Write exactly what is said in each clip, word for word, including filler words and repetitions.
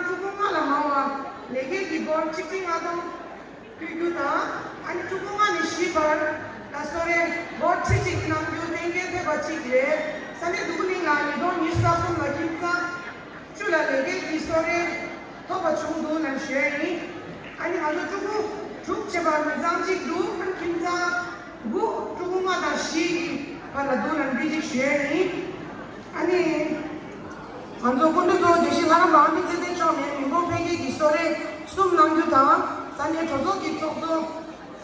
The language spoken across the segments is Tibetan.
ཕྲུ་གུ་ལྔ་ལས་མང་བ་ལས་འགུལ་གྱི་སྒོར་ཆིག་ཁྲི་ལྔ་སྟོང་ཕུལ་རྒྱུ་དང་། ཨ་ནི་ཕྲུ་གུ་ལྔ་ནས་བཞི་བར་ལ་གསོལ་རས་སྒོར་ཁྲི་གཅིག་གནང་རྒྱུ་གཏན་འཁེལ་ཐེབས་པ་གཅིག་རེད། ས་གནས་འདུ་ཁུ་གླིང་ལ་ཉིས་སྟོང་ཉི་ཤུ་རྩ་གསུམ་ལ་ཁྱིམ་ཚང་བཅུ་ལ་ལས་འགུལ་གྱི་གསོལ་རས་ཐོབ་པ་བྱུང་འདུག་ལབ་ཞུ་ཡ་ཡིན། ཨ་ནི་ང་ཚོ་ཕྲུ་གུ་དྲུག་བྱས་པ་མི་ཚང་གཅིག་འདུག་ཨ་ནི་ཁྱིམ་ཚང་དགུ་ཕྲུ་གུ་ལྔ་དང་བཞི་གི་བར་ལ་འདུག་ལབ་འདི་གཅིག་ཞུ་ཡ་ཡིན། ཨ་ནི། ང་ཚོ་སྐུ་མགྲོན་གཙོ་བོ་དགེ་བཤེས་ལྷ་རམས་པ་ཨ་ནི་ཚེ་བརྟན་མཆོག་ནས་མི་འབོར་འཕེལ་རྒྱས་ཀྱི་གསོལ་རས་གསུམ་གནང་རྒྱུ་དང་། ས་གནས་གྲོས་ཚོགས་ཀྱི་ཚོགས་གཙོ་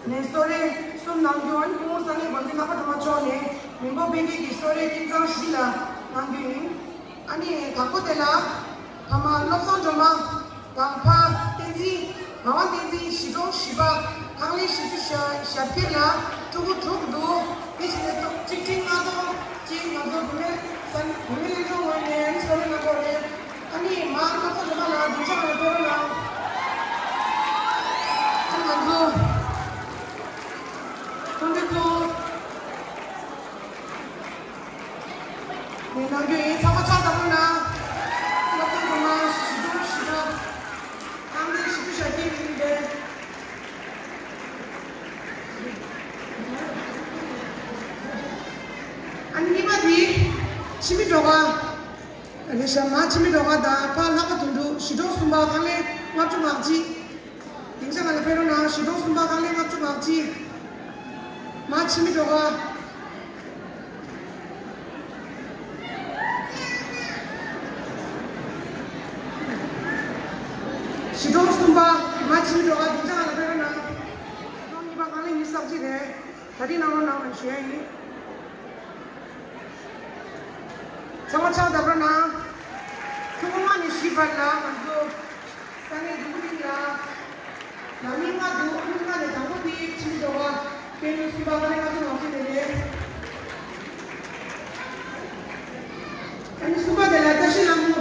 ནས་གསོལ་རས་གསུམ་གནང་རྒྱུ། ཨ་ནི་སྐུ་ངོ་ས་གནས་འགོ་འཛིན་ལྷག་པ་སྒྲོལ་མ་མཆོག་ནས་མི་འབོར་འཕེལ་རྒྱས་ཀྱི་གསོལ་རས་ཁྱིམ་ཚང་བཞི་ལ་གནང་རྒྱུ་ཡིན། ཨ་ནི་དང་པོ་དེ་ལ་ཕ་མ་བློ་བཟང་སྒྲོལ་མ་དང་ཕ་བསྟན་འཛིན་ངག་དབང་བསྟན་འཛིན་གཞིས་གྲོང་བཞི་པ་ཁང་ལས་བཞི་བཅུ་ཞེ་བརྒྱད་ལ་ཕྲུ་གུ་དྲུག་འདུག་དེ་བཞིན་དུ་གཅིག་ཁྲི་ལྔ་སྟོང་གཅིག་ང་ཚོ་བུད་མེད་ས་བུད་མེད་ལྷན་ཚོགས་ངོས་ནས་གསོལ་རས་གནང་གི་རེད། ཨ་ནི་མ་ཁ་ཚ་རུ་མ་ལ་སྡིངས་ཆ་ལ་ཕེབས་རོགས་གནང་། ཨ་ང་ཚོ་ཁོང་ཚོ་ཚོ་ནས་གནང་རྒྱུ་ཡིན། ཚང་མ་ཕྱག་བརྡབ་རོགས་གནང་། སློབ་གྲྭ་ཚང་མ་བཞི་སྟོང་བཞི་སྟོང་། ཁང་པའི་བཞི་བཅུ་ཞེ་བརྒྱད་ཡིན་པས། ཨ་ནི་གཉིས་པ་དེ་འཆི་མེད་སྒྲོལ་དཀར་རེད་ཤག་མ་འཆི་མེད་སྒྲོལ་དཀར་དང་ཕ་ལྷག་པ་དོན་གྲུབ་གཞིས་གྲོང་གསུམ་པ་ཁང་ལས་ལྔ་བཅུ་ང་གཅིག་སྡིངས་ཆ་ང་ལ་ཕེབས་རོགས་གནང་། གཞིས་གྲོང་གསུམ་པ་ཁང་ལས་ལྔ་བཅུ་ང་གཅིག་མ་འཆི་མེད་སྒྲོལ་དཀར། གཞིས་གྲོང་གསུམ་པ་མ་འཆི་མེད་སྒྲོལ་དཀར་སྡིངས་ཆ་ང་ལ་ཕེབས་རོགས་གནང་། གཞིས་གྲོང་གཉིས་པ་ཁང་ལས་ཉི་ཤུ་རྩ་གཅིག་རེད། གྲ་སྒྲིག་གནང་རོགས་གནང་ཞུ་ཡ་ཡིན། ཚང་མ་ཕྱག་བརྡབ་རོགས་གནང་། ཕྲུ་གུ་ལྔ་ནས་བཞི་བར་ལ་ང་ཚོ་ས་གནས་འདུ་ཁུ་གླིང་ལ་ནང་མི་ལྔ་འདུག་མི་ལྔ་ནས་དང་པོ་དེ་འཆི་མེད་སྒྲོལ་དཀར་སྐྱེས་ནས་གསུམ་པ་ཁང་ལས་ལྔ་བཅུ་ང་གཅིག་དེ་རེད། ཨ་ནི་གསུམ་པ་དེ་ལ་བཀྲ་ཤིས་ལྷ་མོ་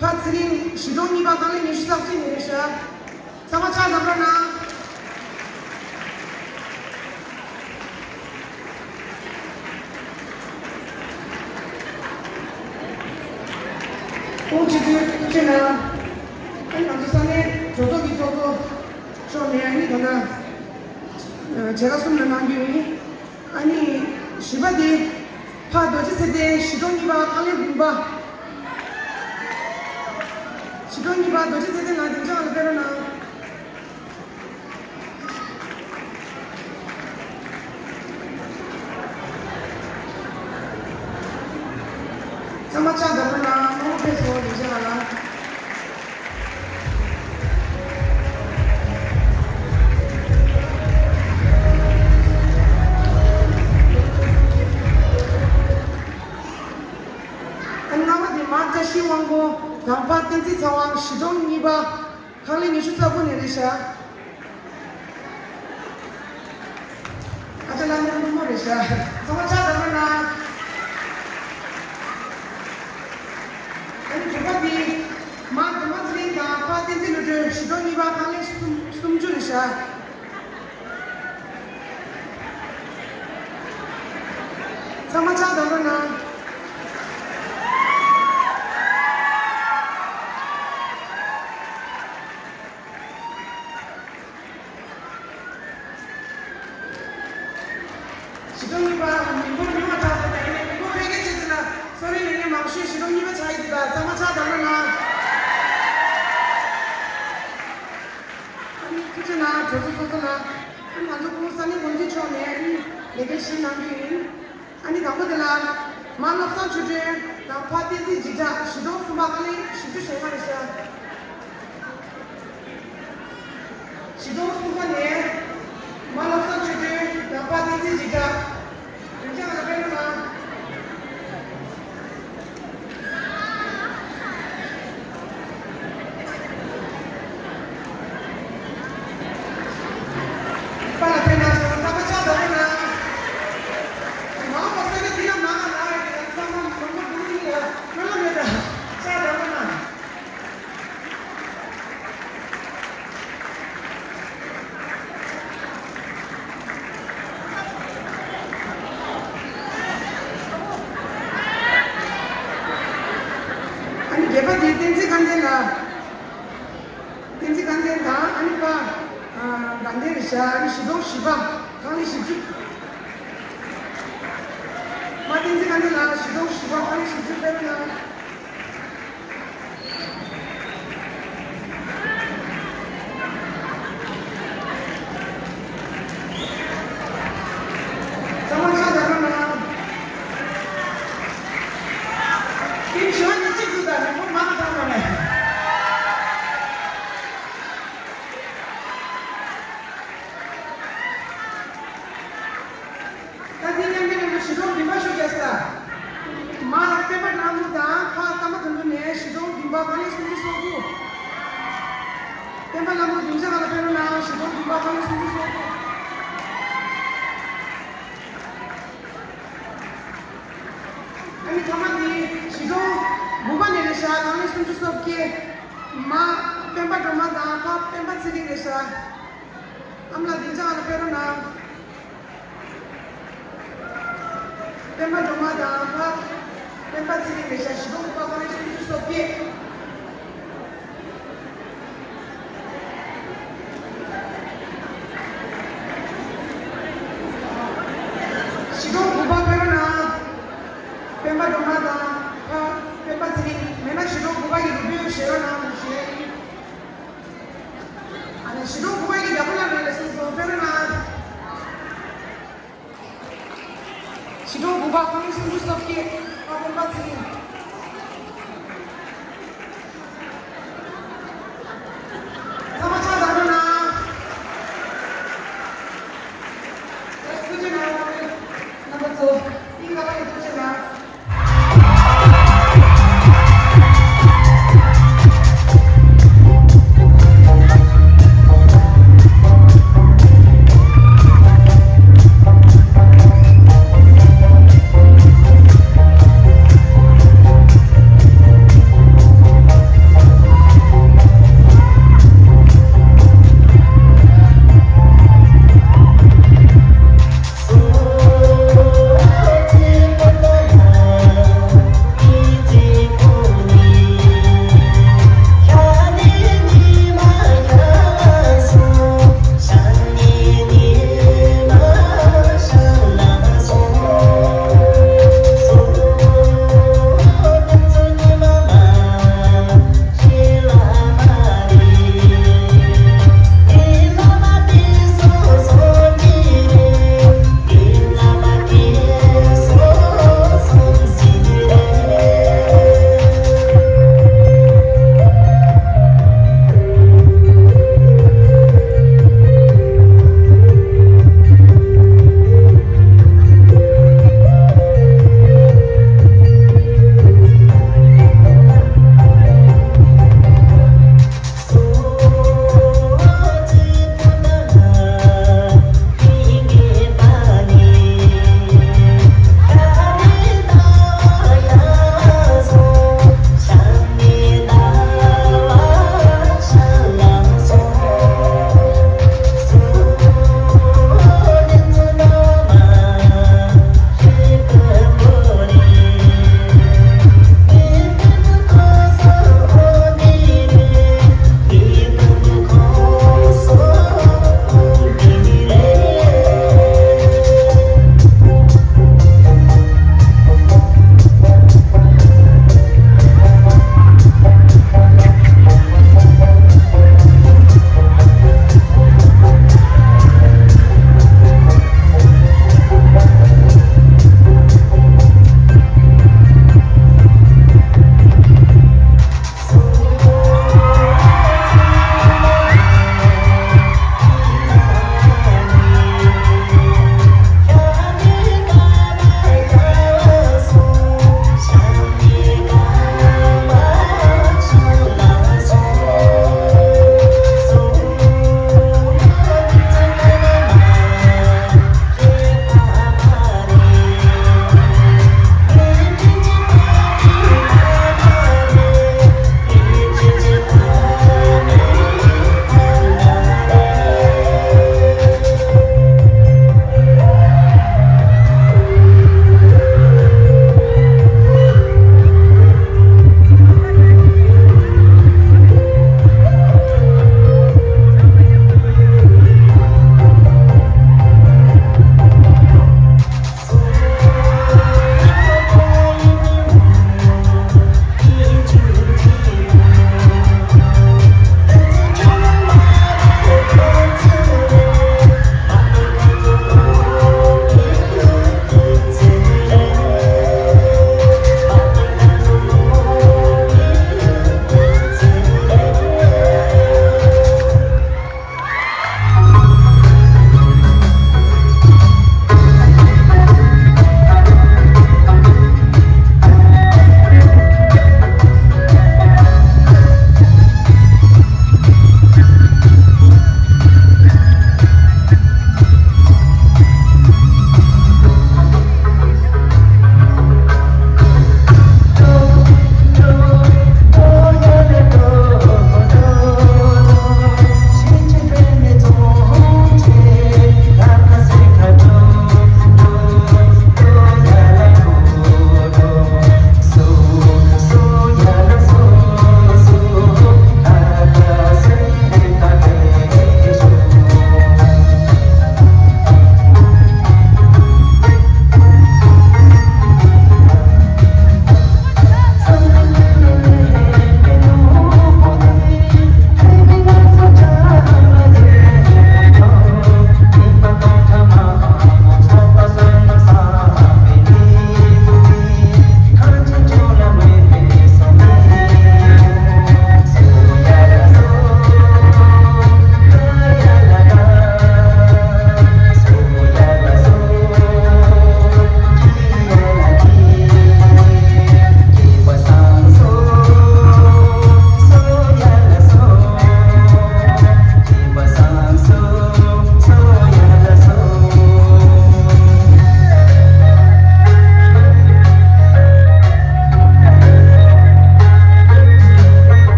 ཕ་ཚེ་རིང་གཞིས་གྲོང་གཉིས་པ་ཁང་ལས་ཉི་ཤུ་རྩ་གཅིག་ནས་རེད་ཤག་ཚང་མ་ཕྱག་བརྡབ་རོགས་གནང་། ཁོང་སྤྱི་འཐུས་ཐུགས་རྗེ་གནང་། ཨ་ནི་ང་ཚོ་ས་གནས་གྲོས་ཚོགས་ཀྱི་ཚོགས་གཙོ་མཆོག་ནས་ཨ་ནི་ད་ལྟ་མཇལ་ཁ་གསུམ་ལ་གནང་རྒྱུ་ཡིན། ཨ་ནི་བཞི་པ་དེ་ཕ་རྡོ་རྗེ་ཚེ་བརྟན་གཞིས་གྲོང་གཉིས་པ་ཁང་ལས་བདུན་པ། གཞིས་གྲོང་གཉིས་པ་རྡོ་རྗེ་ཚེ་བརྟན་ལགས་སྡིངས་ཆ་ང་ལ་ཕེབས་རོགས་གནང་། ཚང་མ་ཕྱག་བརྡབ་རོགས་གནང་། མང་པོ་ཕེབས་སོང་། སྡིངས་ཆ་ང་ལ། ཨ་ནི་རྣམ་པ་དེ་མ་བཀྲ་ཤིས་དབང་པོ་དང་ཕ་བསྟན་འཛིན་ཚེ་དབང་གཞིས་གྲོང་གཉིས་པ་ཁང་ལས་ཉི་ཤུ་རྩ་དགུ་ནས་རེད་ཤག་ཨ་ཅག་ལགས་ནི་སློབ་མ་རེད་ཤག་ཚང་མ་ཕྱག་བརྡབ་རོགས་གནང་། ཨ་ནི་དྲུག་པ་དེ་མ་སྒྲོལ་མ་ཚེ་རིང་དང་ཕ་བསྟན་འཛིན་བློ་གྲོས་གཞིས་གྲོང་གཉིས་པ་ཁང་ལས་སུམ་སུམ་ཅུ་རེད་ཤག་ཚང་མ་ཕྱག་བརྡབ་རོགས་གནང་། གཞིས་གྲོང་གཉིས་པ་མི་འབོར་ཉུང་བ་དྲག་པ་དང་ཡིན་ནའི་མི་འབོར་འཕེལ་རྒྱས་ཆེད་དུ་ལ་གསོལ་རས་ལེན་མཁན་མང་ཤོས་གཞིས་གྲོང་གཉིས་པ་ཆགས་ཡོད་དུས་ད་ཚང་མ་ཕྱག་བརྡབ་རོགས་གནང་། ཨ་ནི་ཐུགས་རྗེ་གནང་། གྲོས་ཚོགས་སོ་སོ་ལ། ཨ་ནི་ང་ཚོ་སྐུ་ངོ་ས་གནས་འགོ་འཛིན་མཆོག་ནས་ཨ་ནི་ལས་འགན་བཞེས་གནང་རྒྱུ་ཡིན། ཨ་ནི་དང་པོ་དེ་ལ་མ་བློ་བཟང་ཆོས་སྒྲོན་དང་ཕ་བསྟན་འཛིན་འཇིགས་བྲལ་གཞིས་གྲོང་གསུམ་པ་ཁང་ལས་བཞི་བཅུ་ཞེ་ལྔ་རེད་ཤག་གཞིས་གྲོང་གསུམ་པ་ནས་མ་བློ་བཟང་ཆོས་སྒྲོན་དང་ཕ་བསྟན་འཛིན་འཇིགས་བྲལ། སྡིངས་ཆ་ང་ལ་ཕེབས་རོགས་གནང་། པཱ་ལགས་ཕེབས་གནང་སོང་། རྣམ་པ་ཕྱག་བརྡབ་རོགས་གནང་། མ་འོངས་པ་ས་གནས་འདི་ལ་མང་ང་ལ་ཡོད་ཀྱི་ཚང་མ་མང་པོ་འདུག་ཡིན་ལ་སྨོན་ལམ་མེད་ད། ཕྱག་བརྡབ་རོགས་གནང་། དང་ཨ་ནི་པ། དགའ་ལྡན་རེད་ཤག་ཨ་ནི་བཞི་སྟོང་བཞི་པ། རྐང་གླིང་བཞི་བཅུ། མ་བསྟན་འཛིན་དགའ་ལྡན་ལགས་བཞི་སྟོང་བཞི་པ་རྐང་གླིང་བཞི་བཅུ་སྤེལ་གནང་། ཚང་མ་ཕྱག་རྒྱ་ཁྱོན་གནང་། ཁྱིམ་གཞི་བ་ནས་གཅིག་ཏུ་དང་རིང་པོ་མང་དྲགས་མ་རེད། ད་དེ་མཉམ་འབྲེལ་རྣམ་པ་བཞི་སྟོང་བདུན་པ་ཤོག་རྒྱག་ས། མ་སྤེན་པ་ལྷ་མོ་དང་ཕ་སྐར་མ་དོན་གྲུབ་ནས་བཞི་སྟོང་བདུན་པ་རྐང་གླིང་སུམ་ཅུ་སོ་དགུ། སྤེན་པ་ལྷ་མོ་བདུན་ཅུ་ལ་སྤེལ་རོགས་གནང་། བཞི་སྟོང་བདུན་པ་རྐང་གླིང་སུམ་ཅུ་སོ་དགུ། ཨ་ནི་ཐ་མ་དེ་བཞི་སྟོང་དགུ་པ་ནས་རེད་ཤག་རྐང་གླིང་སུམ་ཅུ་སོ་བརྒྱད། མ་སྤེན་པ་སྒྲོལ་མ་དང་ཕ་སྤེན་པ་ཚེ་རིང་རེད་ཤག་ཨ་མ་ལགས་བདུན་ཅུ་ལ་སྤེལ་རོགས་གནང་། སྤེན་པ་སྒྲོལ་མ་དང་ཕ་སྤེན་པ་ཚེ་རིང་རེད་ཤག་བཞི་སྟོང་དགུ་པ་རྐང་གླིང་སུམ་ཅུ་སོ་བརྒྱད། བཞི་སྟོང་དགུ་པ་སྤེལ་རོགས་གནང་། སྤེན་པ་སྒྲོལ་མ་དང་ཕ་སྤེན་པ་ཚེ་རིང་མེད་ན་བཞི་སྟོང་དགུ་པ་ཡི་རུ་སྤེལ་བཞེས་རོགས་གནང་ཞེས། ཨ་ནི་བཞི་སྟོང་དགུ་པ་ཡི་རྒྱ་པོ་ལ་རེད་ལ་སོང་སོང་སྤེལ་རོགས་གནང་། བཞི་སྟོང་དགུ་པ་རྐང་གླིང་སུམ་ཅུ་སོ་བརྒྱད་ཕ་སྤེན་པ་ཚེ་རིང་། ཚང་མ་ཕྱག་རྒྱ་ཁྱོན་གནང་། ཐུགས་རྗེ་གནང་། རྣམ་པ་ཚོ་སྙིང་ག་པ་ནས་ཐུགས་རྗེ་གནང་།